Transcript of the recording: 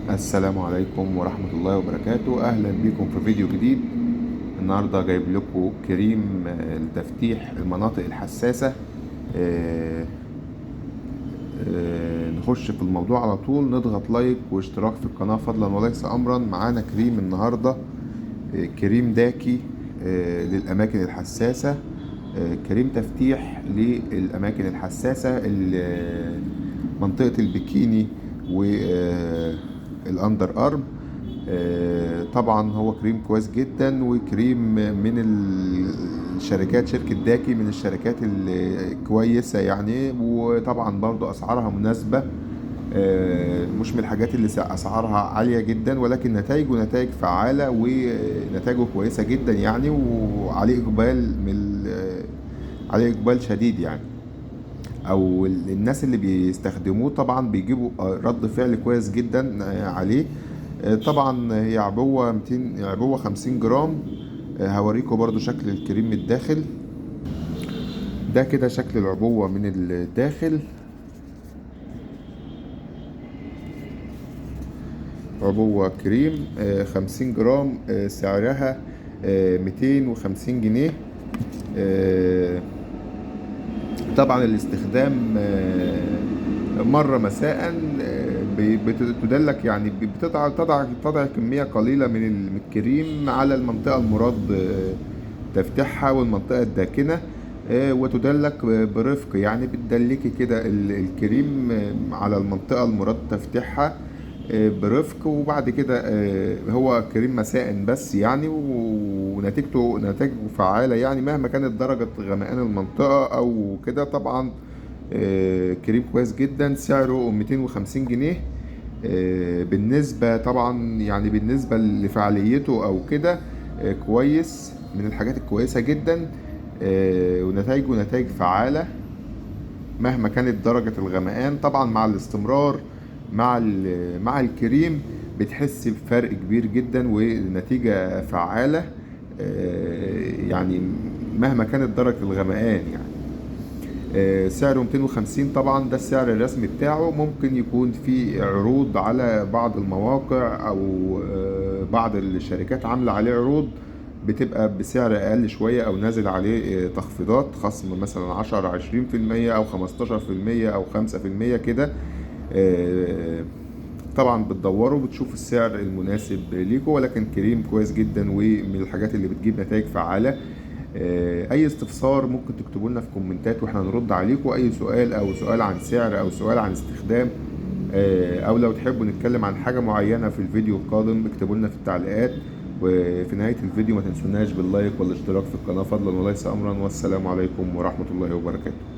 السلام عليكم ورحمة الله وبركاته. أهلا بكم في فيديو جديد. النهاردة جايب لكم كريم لتفتيح المناطق الحساسة. نخش في الموضوع على طول، نضغط like واشتراك في القناة فضلا وليس أمرا. معانا كريم النهاردة، كريم داكي للأماكن الحساسة، كريم تفتيح للأماكن الحساسة، منطقة البكيني وال under arm. طبعا هو كريم كويس جدا، وكريم من الشركات، شركة داكي من الشركات الكويسة يعني، وطبعا برضو اسعارها مناسبة، مش من الحاجات اللي اسعارها عالية جدا، ولكن نتائجه نتائج فعالة ونتائجه كويسة جدا يعني، وعليه اقبال من عليه اقبال شديد يعني، او الناس اللي بيستخدموه طبعا بيجيبوا رد فعل كويس جدا عليه. طبعا هي عبوة 200، عبوة 50 جرام. هوريكم برضو شكل الكريم من الداخل. ده كده شكل العبوة من الداخل، عبوة كريم 50 جرام، سعرها 250 جنيه. طبعا الاستخدام مرة مساء، بتدلك يعني، بتضع تضع تضع كمية قليلة من الكريم على المنطقة المراد تفتيحها والمنطقة الداكنة، وتدلك برفق يعني، بتدلكي كده الكريم على المنطقة المراد تفتيحها برفق. وبعد كده هو كريم مساء بس يعني، ونتيجته نتائجه فعالة يعني، مهما كانت درجة غمقان المنطقة أو كده. طبعا كريم كويس جدا، سعره 250 جنيه. بالنسبة طبعا يعني بالنسبة لفعاليته أو كده، كويس، من الحاجات الكويسة جدا، ونتائجه نتائج فعالة مهما كانت درجة الغمقان. طبعا مع الاستمرار مع الكريم بتحس بفرق كبير جدا ونتيجة فعالة، يعني مهما كانت درجة الغمقان يعني. سعره 250، طبعا ده السعر الرسمي بتاعه. ممكن يكون في عروض على بعض المواقع او بعض الشركات عاملة عليه عروض بتبقى بسعر اقل شوية، او نازل عليه تخفيضات، خصم مثلا 10 عشرين في المية او خمستاشر في المية او خمسة في المية كده. طبعا بتدوروا بتشوفوا السعر المناسب ليكوا، ولكن كريم كويس جدا ومن الحاجات اللي بتجيب نتائج فعالة. اي استفسار ممكن تكتبوا لنا في كومنتات واحنا نرد عليكم، اي سؤال او سؤال عن سعر او سؤال عن استخدام، او لو تحبوا نتكلم عن حاجة معينة في الفيديو القادم اكتبوا لنا في التعليقات. وفي نهاية الفيديو ما تنسوناش باللايك والاشتراك في القناة فضلا وليس امرا، والسلام عليكم ورحمة الله وبركاته.